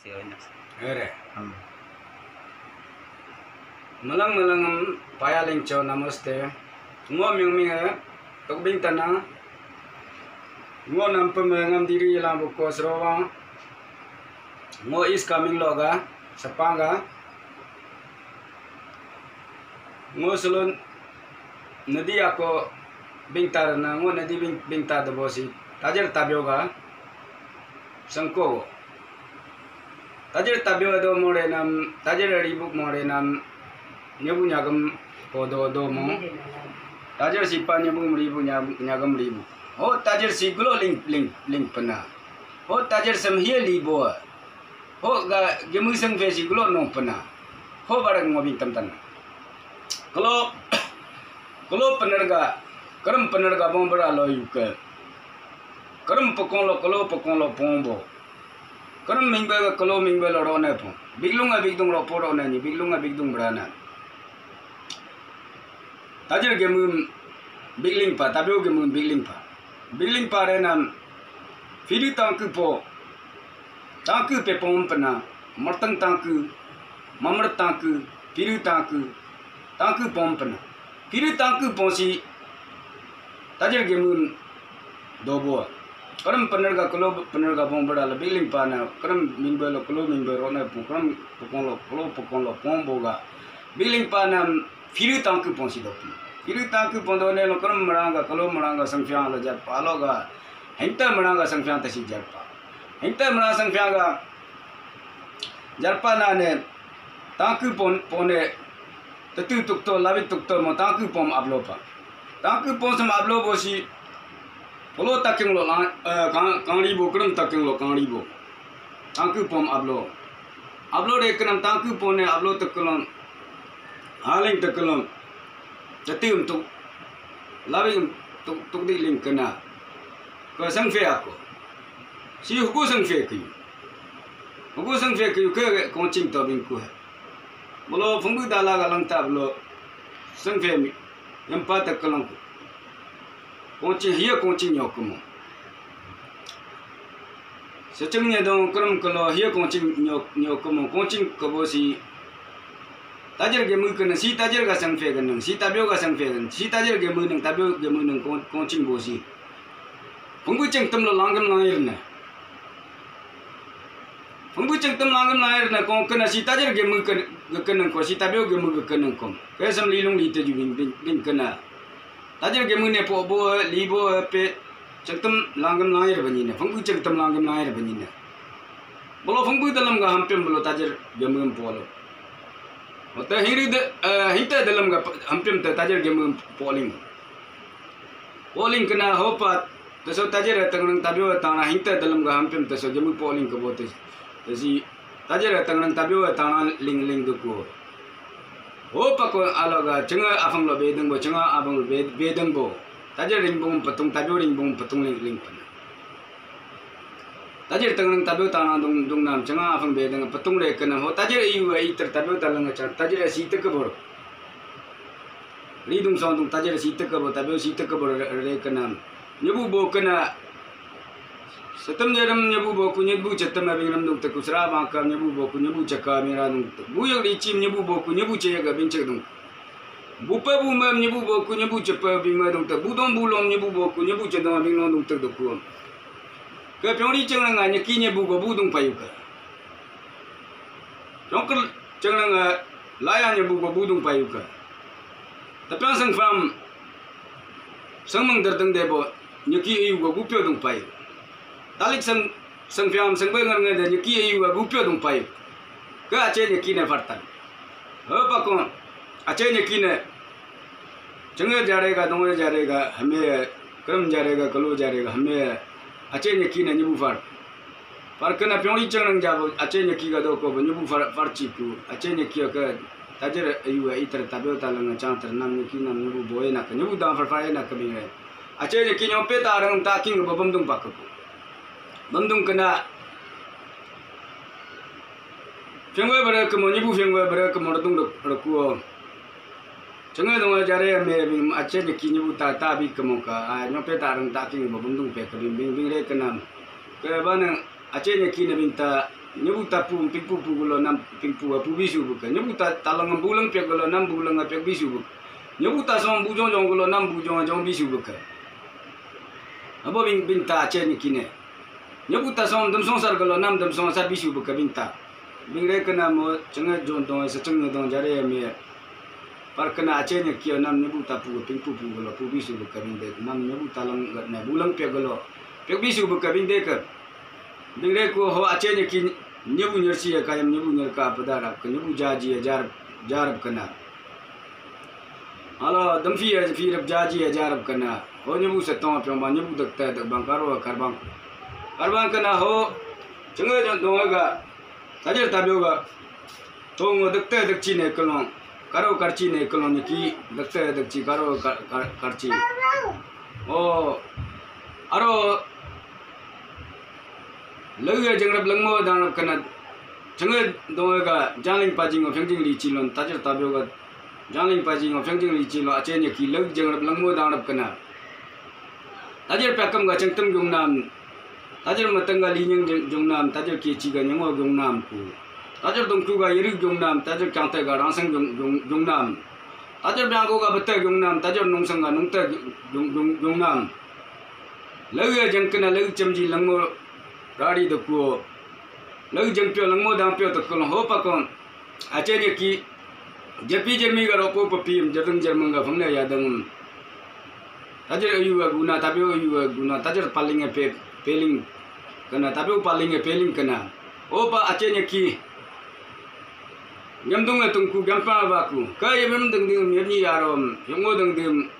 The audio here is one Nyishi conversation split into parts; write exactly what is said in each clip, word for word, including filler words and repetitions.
Ere. Hmm. Malang malang am paya lingcho namaste. Ngo ming ming e, tukbing tana. Ngo nampem e ngam diri ilang buko srowa. Ngo is coming loga, sapanga. Ngo sulun nadi ako bingtar na, ngo nadi bing, bingtar debo si. Tajar tabioga, sangko. Tajar tabio do more nam, tajar ribuk more nam, nyabu nyagam ko do do mo. Tajar sipa nyabu ribu nyag-, nyagam ribu. Ho tajar si gulo ling, ling, ling pena. Ho tajar sem hia libo. Ho ga gemu seng fe si gulo nong pena. Ho barang ngobing tam tan. Kalo, kalo penerga, kerem penerga bong bera lo yuke. Kerem pekong lo, kalo pekong lo pong bo. Kerem mingbe ga kalo mingbe lo rone pong. Biglung a bigdung lo po rone ni, biglung a bigdung berana. Tajar gemum bigling pa, tabio gemum bigling pa. Bigling pa renam, fidi tangku po, tangku pe pom pena, merteng tangku, mamret tangku, fidi tangku, tangku pom pena. Fidi tangku pom si, tajar gemum dobo. Kerem penerga kelo penerga bong bera le bigling pa na, kerem mingbe lo kelo mingbe rone pung, kerem pekong lo kelo pekong lo pong boga. Bigling pa na firi tangku pong si dopi. Firi tangku pong done lo kerem merangga kelo merangga sengfiang lo jarpa lo ga. Henta merangga sengfiang tasi jarpa. Henta merangga sengfiang ga jarpa na ne tangku pon, pone tetu tukto, labi tukto mo tangku pom ablo pa. Tangku pom sem ablo bo si, polo taking lo lang, eh, kang, kangri bo, kerem taking lo kangri bo. Tangku pom ablo. Ablo de kenam tangku pone ablo tekelon. Haling tekelon. Tetu tuk, labi tuk, tuk di ling kena. Ke sengfe ako. Si huku sengfe ke. Huku sengfe ke ke kongching to bingku he. Bolo phungbu dala ga langta bolo sengfe mi yampa ta kalang ku. Kongching hiya kongching nyok kumo. Secheng nya dong kerem kelo hiya kongching nyok, nyok kumo. Kongching kebo si tajar gemu kena, si tajar ga sengfe kena, si tabio ga sengfe kena, si tajar gemu neng, tabio gemu neng kong, kongching bo si. Phungbu cheng tem lo langgam langir ne. Phungbu cheng tem langgam langir ne kong kena si tajar gemu ke, ge keneng ko, si tabio gemu ge keneng kom. Kesem lilung li teju bing, bing, bing kena. Tajar gemu ne po bo, li bo, pe, cheng tem langgam langir bani ne. Phungbu cheng tem langgam langir bani ne. Bolo phungbu dalam ga hampim bolo tajar gemu polo. Ote hiri de, eh, hinte dalam ga hampim te tajar gemu poling. Poling kena hopa, teso tajar tangrang tabio tana hinte dalam ga hampim teso gemu poling kebo tes. Tesi tajar tangrang tabio tana ling ling duku. Hopa ko alo ga chenga afang lo bedeng bo, chenga abang lo be, bedeng bo. Tajar ringbung petung, tabio ringbung petung ling ling pana. Tajar tangrang tabio tana dung, dung nam chenga afang bedeng petung re kena ho tajar iu iter tabio talang chang tajar si te kebor. Ridung song dung tajar si tekebo, tabio si tekebo re, re kenam. Nyebu bo kena. Setem jerem nyebu bo ku nyebu cetem abing ram dung teku sera bangka nyebu bo ku nyebu ceka mira dung teku. Buyak richim nyebu bo ku nyebu ceyak abing cek dung. Bupa bumam nyebu bo ku nyebu cepa abing ma dung teku. Budong bulong nyebu bo ku nyebu cedong abing long dung teku. Ke piong richeng nga nyeki nyebu go budung payuka. Jongker cengnang, eh, layang nyebu go budung payu ka. Tapang sengfam sengmeng derdeng debo nyeki ayu go gupyo dung payu. Talik seng, sengfam sengbe ngar ngar de nyeki ayu go gupyo dung payu. Ke ace nyeki ne fartan. He pakon ace nyeki ne Chenge jarega, donge jarega, hame, kerem jarega, kalo jarega, hame, ace nyeki na nyebu far. Par kena piong ri cheng nang jabo, ace nyeki ga doko bo, nyebu far, far chiku, ace nyeki ke, tajer ayu, eh, iter, tabio talang, chang ter, nam nyeki, nam nyebu boy na ke, nyebu dang far far na ke bingre. Ace nyeki nyope ta rang ta king bo bamdung pak ko. Bamdung kena, fiang we bere kemo, nyebu fiang we bere kemo, redung rekuo. Chenge dong jare me bing ace nyeki nyebu ta ta bi kemo ka, a, nyope ta rang ta king bo bamdung pe ke bing bing bing re kenam. Ke ba nang ace nyeki ne bing ta Nyebu ta pu pingpu pu gulo nam pingpu pu bisu buka. Nyebu ta talang bulang pek gulo nam bulang pek bisu buka. Nyebu ta song bujong jong gulo nam bujong jong bisu buka. Abo bing bing ta ache ni kine. Nyebu ta song dem song sar gulo nam dem song sar bisu buka bing ta. Bing re kena mo chenge jon dong se chenge dong jare me. Par kena ache ni kio nam nyebu ta pu pingpu pu gulo pu bisu buka bing de nam nyebu talang gat na bulang pek gulo. Pek bisu buka bing de ke. Dingre ku ho ache nyeki nyebu nyersi ya kayam nyebu nyerka pada rap ke nyebu jaji ya jarap jarap kena. Alo damfi ya fi rap jaji ya jarap kena. Ho nyebu setong pyong ba nyebu dekte dek bang karo karbang. Karbang kena ho chenge jon dong ga tajer tabyo ga. Tongo dekte dekchi ne kelong, karo karchi ne kelong niki, dekte dekchi karo kar-, kar-, karchi. Oh, aro lege jengrap lengmo dangrap kena, chenge donge ga jangling pajing o fengjing li chilon, tajer tabyo ga jangling pajing o fengjing li chilon, ache nyeki lege jengrap lengmo dangrap kena. Tajer pakam ga chengtem gyungnam, tajer matang ga linying gyungnam, tajer kechi ga nyango gyungnam ku. Tajer dongtu ga yeri gyungnam, tajer kangte ga rangsang gyung-, gyung-, gyungnam. Tajer biangko ga bete gyungnam, tajer nungsang ga nungte gyung-, gyung-, gyungnam. Lagi jengkena lagi chemji langmo rari dekuo. Lagi jengpio langmo dangpio tekul ho pakon. Ache nyeki, jepi jermi ga ropo papim, jereng jermeng ga fangne ya dengem. Tajer ayu ga guna, tabio ayu ga guna, tajer paling e pe-, peling kena, tabio paling e peling kena. Opa ache nyeki, nyamdung e tungku, gampa baku. Ka yemem dengdem, yemni yarom, yemo dengdem,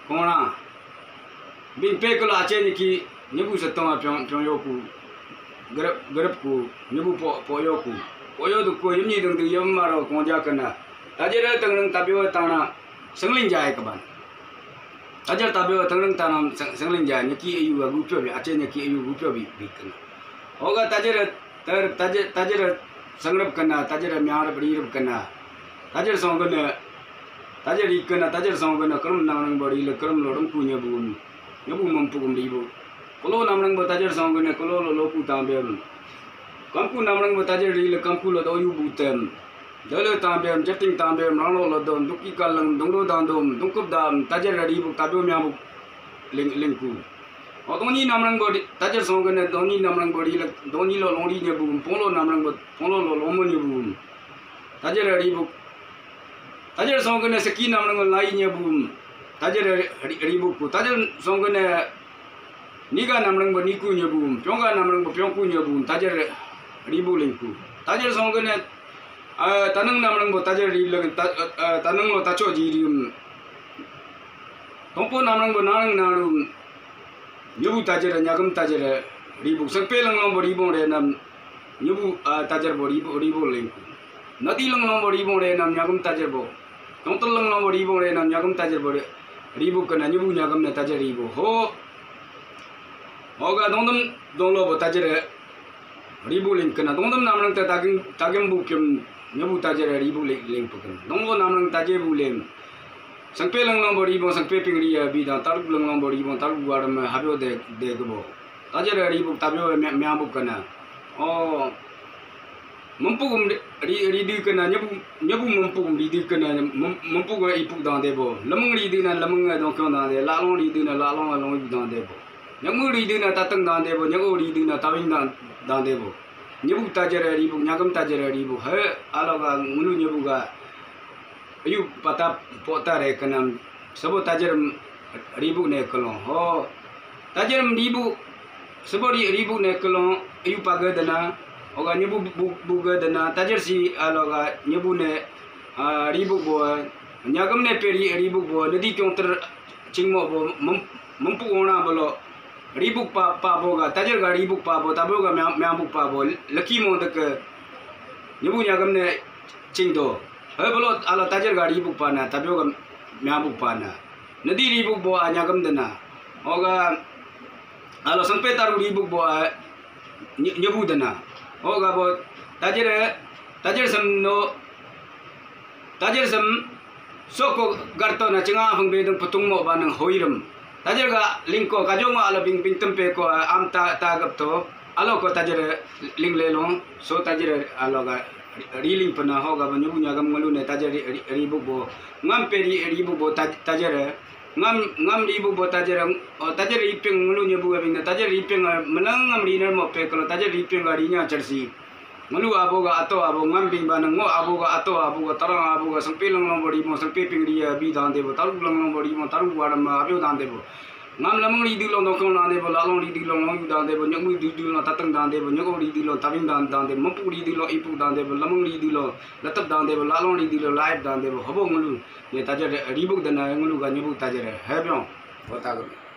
kona. Bing pe kelo ache nyeki, nyebu setong a pyong, pyong yoku. Gerep, gerep ku, nyebu po, po yoku. Po yo duku, yemni dengdem, yem maro, kongja kena. Tajer tengreng tabio tana, sengling jai keban. Tajer tabio tengreng tanam seng-, sengling jai, nyeki ayu agu pyo bi, ache nyeki ayu agu pyo bi, bi kena. Hoga tajer ter, tajer, tajer sengrep kena, tajer miarep rirep kena. Tajer song kena, tajer ri kena, tajer song kena, kerum nangreng bori le, kerum lorong ku nyebu. Nyebu mampu kum ribu. Kolo namrang bo tajer song kena, kolo lo loku tambem. Kamku namrang bo tajer ri le, kamku lo doyu butem. Jale tambem, jeting tambem, rano lo dom, duki kalang, dongro dandom, dongkup dam, tajer ribu, tabio miabu ling-, lingku. O doni namrang bo di-, tajer song kena, doni namrang bo ri le, doni lo longri nyebu, polo namrang bo, polo lo lomo nyebu. Tajer ribu. Tajer song kena seki namrang lai nyebu. Tajer ri-, ri-, ribu ku. Tajer song kena niga namrang bo niku nyebu. Pyongga namrang bo pyongku nyebu. Tajer ribu lingku. Tajer song kena, ah, tanang namrang bo tajer ri leng ta-, ah, tanang lo tacho jirim. Tongpo namrang bo narang narum. Nyebu tajer, nyagem tajer, ribu. Sengpe lenglong bo ribu re nam. Nyebu, ah, tajer bo ribu, ribu lengku. Nadi lenglong bo ribu re nam, nyagem tajer bo. Tongtel lenglong bo ribu re nam, nyagem tajer bo re-, ribu kena, nyebu nyagem ne tajer ribu. Ho. Hoga dongdem donglo bo tajer ribu leng kena. Dongdem namrang te tagem, tagem bu kem, nyebu tajer ribu leng, leng peken. Donglo namrang tajer bu leng. Sangpe lenglong bo ribong, sangpe pingri ya bidang, taruk lenglong bo ribong, taruk guaram habio de, de gebo. Tajer ribuk tabio me-, meabuk kena. Oh. Mempuk um ri-, ri-, ridi kena, nyebu, nyebu mempuk um ridi kena, mem-, mempuk ipuk dang debo. Lemeng ridi na lemeng dongkyong dang de, lalong ridi na lalong along ipuk dang debo. Nyamu ridi na tateng dang debo, nyago ridi na tawing dang, dang debo. Nyebu tajer ribuk, nyagem tajer ribuk. He, alo ga ngulu nyebu ga. Ayu pata pota re kenam sebo tajer ribuk ne kelong. Ho. Tajer ribuk sebo ri-, ribuk ne kelong ayu paga dana. Oga nyebu bu-, buga dana. Tajer si alo ga nyebu ne, ah, ribuk bo. Nyagem ne peri ribuk bo. Nadi kyong ter chingmo bo. Mem-, mempuk ona bolo. Ribuk pa, pa bo ga. Tajer ga ribuk pa bo. Tabo ga mea-, meabuk pa bo. Leki mo deke. Nyebu nyagem ne ching do. He bolo alo tajer ga ribuk pana, tabio ga meabuk pana. Nadi ribuk bo a nyagem dena. Oga alo sangpe taru ribuk bo a nye-, nyebu dena. Oga bo tajer, tajer sem no, tajer sem soko garto na chenga hang bedeng petung mo banang hoirem. Tajer ga lingko kajong alo bing, bing tempe ko a am ta, ta gap to. Alo ko tajar ling lelong, so tajar alo ga riling pena ho ga nyebu nyagam ngulu ne tajar ri, ri, ribuk bo. Ngam pe ri, ribuk bo taj-, tajar. Ngam, ngam ribuk bo tajar, o, tajar riping ngulu nyebu abing ne, tajar riping, ah, menang ngam riner mo pe kalau tajar riping ga rinya cersi. Ngulu abo ga ato abo ngam bing ba ngo abo ga ato abo ga tarang abo ga sengpe lang long bo rimo sengpe ping ria bi dan debo, taru lang long bo rimo taru waram abio dan debo. Ngam lamang ri dulong dongkong dan debo, lalong ri dulong long yu dan debo, nyokmu ri dulong tatang dan debo, nyoko ri dulong tabing dan, dan debo, mampu ri dulong ipu dan debo, lamang ri dulong letep dan debo, lalong ri dulong laip dan debo, hobo ngulu. Ye tajar ribuk dana ngulu ga nyebu tajar. Hebyong. Kota gulu.